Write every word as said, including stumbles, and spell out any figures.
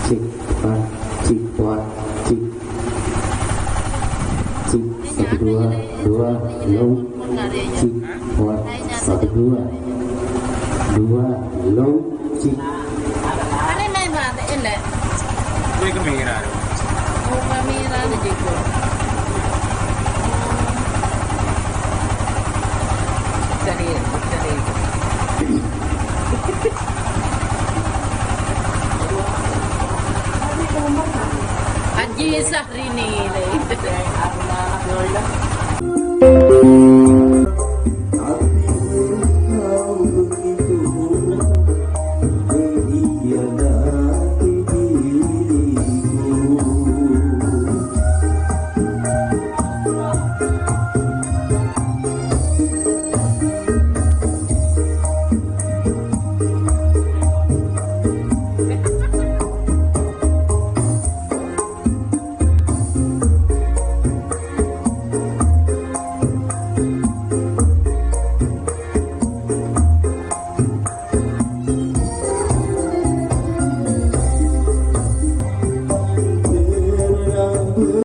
Cek, empat, cek, empat, cek. Cek, satu, dua, dua, hello. Cek, empat, satu, dua. Dua, hello. Cek. Arè maèn bâtè'è, Lè'. Gue kemira. Oh, kemira di jiko. Jadi, jadi. Haji Syahrini, Lè'.